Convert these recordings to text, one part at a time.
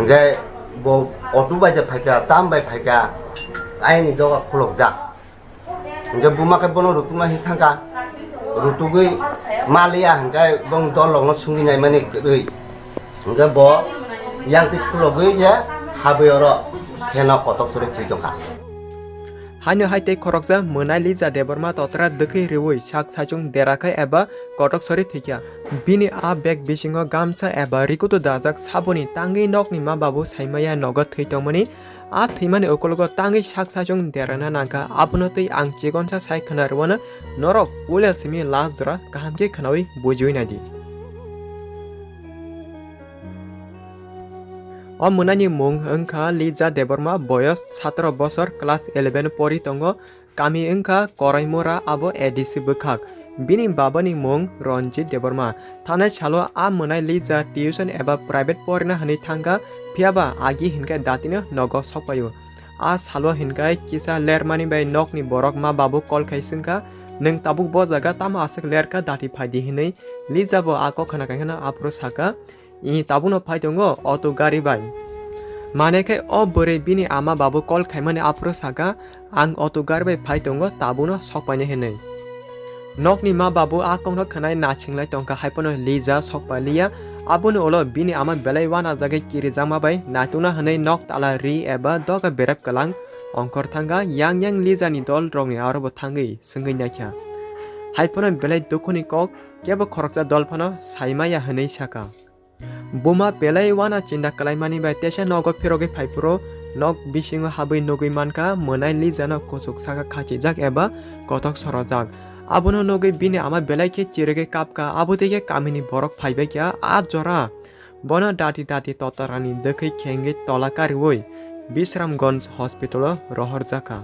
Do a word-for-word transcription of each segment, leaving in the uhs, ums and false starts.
Hingke bo auto bai je phaikha, tam bai phaikha, aini doga khulokjak. Hingke buma khe bono rutukna hin thangkha, rutugwi maliya hingke bong dol rokno sungwi naimani kwrwi. Hingke bo yang twi khulogwi je habwi oro pheno kotok sori thwi tongkha. Haino hai tei khoroksa Mwnailija Debbarma totra dwkhwi rwui sak saichung dera khai eba kotok sori thwikha. Bini a bag bisingo gamsa eba rikutu dajak saboni tangwi nokni ma babu saimaya nogo thwi tongmani. A thwimani ukologo tangwi sak saichung derana nangkha, abono twi ang chikonsa sai khna rwano norok puila simi last jora kaham khe khnaui bujiui naidi. O mwnani mung wngkha Lija Debbarma, boyos satro bosor, class eleven pori tongo, kami wngkha Koraimura, abo A D C bwkhak. Bini babani mung Ranjit Debbarma. Thanai salo a mwnai Lija tuition eba private porina hwnwi thangkha, phiyaba agi hinkhe datino nogo sokpaio. A salo hinkhe kisa lermani bai nokni borok ma babu call khai swngkha, "Nwng tabuk bo jaga tamo aswk lerkha, dati phaidi," hinwi. Lija bo a kok khna kaikheno aphuru sakha, "I, tabukno phai tongo auto gari bai." Mane khe o bwrwi bini ama babu call khaimani aphuru sakha, "Ang auto gari bai phai tongo, tabukno sokpainai," hinwi. Nokni ma babu a kokno khwnai nasinglai tongkha, haiphano Lija sokpai liya. Aboni ulo bini ama belai uanajagwi kirijakma bai naitukna hwnwi nok tala ri eba doga berep kwlang ongkhor thangkha. Yang yang Lijani dol rokni aro bo thangwi swngwi naikha. Haiphano belai dukhuni kok, kebo khoroksa dol phano saimaya hwnwi sakha. Buma belai uana chinda kwlaimani bai teisa nogo phirogwi phaiphuru nok bisingo habwi nugwi mankha, mwnai Lijano kuchuk saka khachijak eba kothok sorojak. Abono nugwi bini ama belai khe chirigwi kapkha, abo tei khe kamini borok phaibaikha a jora. Bono dati dati totarani dwkhwi khengwi tola kariui Bisramganj hospital-o rohorjakha.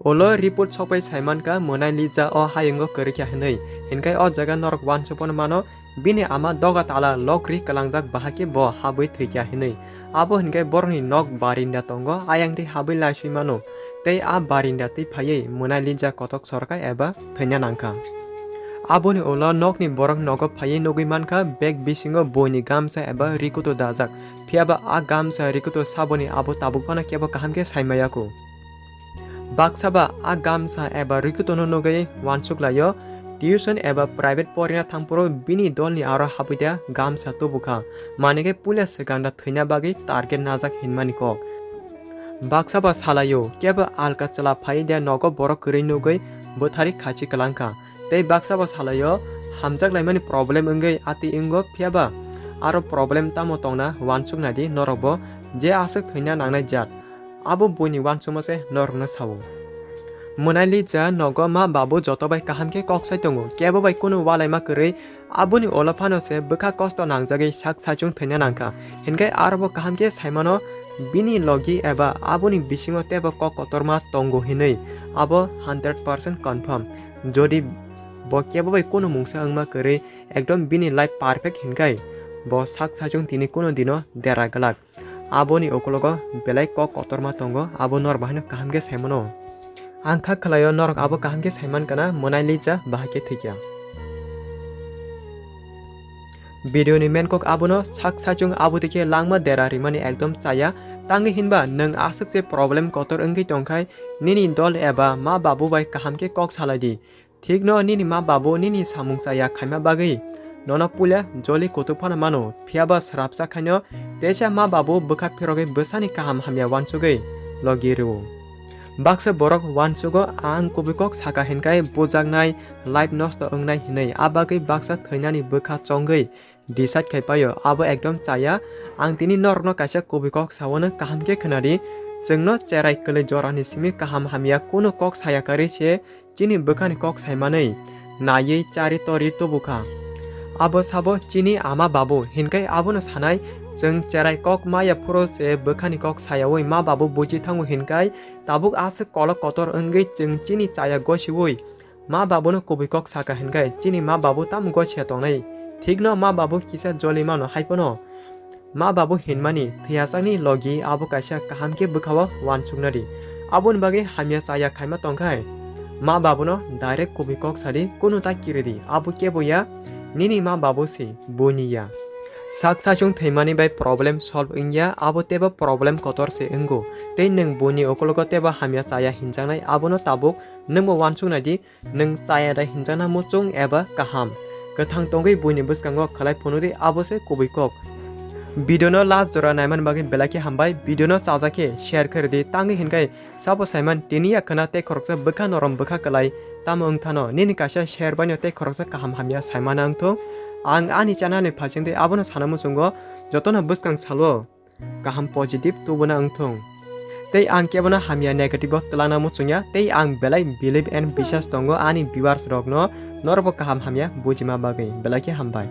Ulo report sokpai saimankha, mwnai Lija o hayungo kwrwikha hwnwi, hinkhai o jaga norok uansukphano mano, bini ama doga tala lokri kwlangjak, bahai khe bo habwi thwikha hwnwi. Abo hinkhai borokni nok barinda tongo, ayang twi habwi laisui mano, tei a barinda twi phaiwi mwnai Lija kothok sorkha eba thwina nangkha. Aboni ulo nokni borok nogo phaiwi nugwi mankha, bag bisingo buini gamsa eba rikutu dajak, phiyaba a gamsa rikutu saboni abo tabuk phano kebo kaham khe saimaya kho. Baksa ba a gamsa eba rikutono nugwi uansuk laio, tuition eba private porina thangphuru bini dolni aro habwi de gamsa tubukha, manwi khe puila swkang da thwina bagwi target najak hinmani kok. Baksa ba salaio, kebo alka chwla phai de nogo borok kwrwi nugwi bwthari khachi kwlangkha, tei baksa ba salaio hamjak laimani problem wngwi ati wngo, phiyaba aro problem tamo tongna uansuk naidi norokbo, je aswk thwina nangnai jat. Abo buini uansukma se norokno sao. Mwnai Lija nogo ma babu joto bai kaham khe kok sai tongo, kebo bai kunu ualaima kwrwi. Aboni ulo phano se bwkha kosto nangjagwi sak saichung thwina nangkha, hinkhai aro bo kaham khe saimano bini logi eba aboni bisingo teibo kok kotorma tongo hinwi, abo hundred percent confirm. Jodi bo kebo bai kunu mungsa wngma kwrwi, ekdom bini life perfect hinkhai bo sak saichung tini kunu dino dera glak. Aboni ukologo belai kok kotorma tongo, abo norok bahaino kaham khe saimano. Ang kha khwlaio norok abo kaham khe saimankha na, mwnai Lija bahai khe thwikha. Video ni main kok abono, sak saichung abo twi khe langma dera rimani ekdom chaya, tangwi hinba nwng aswk je problem kotor wngwi tongkhai, nini dol eba ma babu bai kaham khe kok salai di. Thikno nini ma babu nini samung chaya khaima bagwi nono puila joli kutuk phano mano, phiyaba swrapsa khaino teisa ma babu bwkha phirogwi bwsani kaham hamya uansugwi logi rwo. Baksa borok uansugo, ang kubui kok saka hinkhai bujaknai, life nosto wngnai hinwi, a bagwi baksa thwinani bwkha chongwi decide khai paio, abo ekdom chaya. Ang tini norokno kaisa kubui kok saono, kaham khe khwnadi. Chwngno cherai kwlwi jorani simi kaham hamya kunu kok saya karwi se chini bwkhani kok saimanwi naiwi chari tori tubukha. Abo sabo chini ama babu, hinkhai abono sanai, chwng cherai kok maya phuru se bwkhani kok sayaui ma babu buji thango hinkhai tabuk aswk kolok kotor wngwi chwng chini chaya gosiui ma babuno kubui kok saka hinkhai chini ma babu tamo gosia tongnai. Thikno ma babu kisa joli mano haiphano. Ma babu hinmani thwiyachakni logi abo kaisa kaham khe bwkhao uansukna di. Aboni bagwi hamya chaya khaima tongkhai ma babuno direct kubui kok sadi, kunu ta kiridi, abo kebo ya, nini ma babu se, buini ya. Sak sachung thwimani bai problem solve wngya, abo teibo problem kotor se wngo. Tei nwng buini ukologo teibo hamya chaya hinjaknai, abono tabuk nwngbo uansuk nai di, nwng chaya da hinjakna muchung eba kaham. Kwthang tongwi buini bwskango khwlai phunukdi, abo se kubui kok. Video no last jora naimani bagwi belai khe hambai, video no chajak khe share khe rwdi, tangwi hinkhai sabo saiman tini ya khwna tei khoroksa bwkha norom bwkha kwlai tamo wngthano, nini kaisa share baino tei khoroksa kaham hamya saimana wngthung. Ang ani channel ni phaisingtwi abono sana muchungo, jotono bwskang salo kaham positive tubuna wngthung. Tei ang kebono hamya negative o twlana muchungya, tei ang belai believe and biswas tongo ani viewers rokno, norokbo kaham hamya bujima bagwi. Belai khe hambai.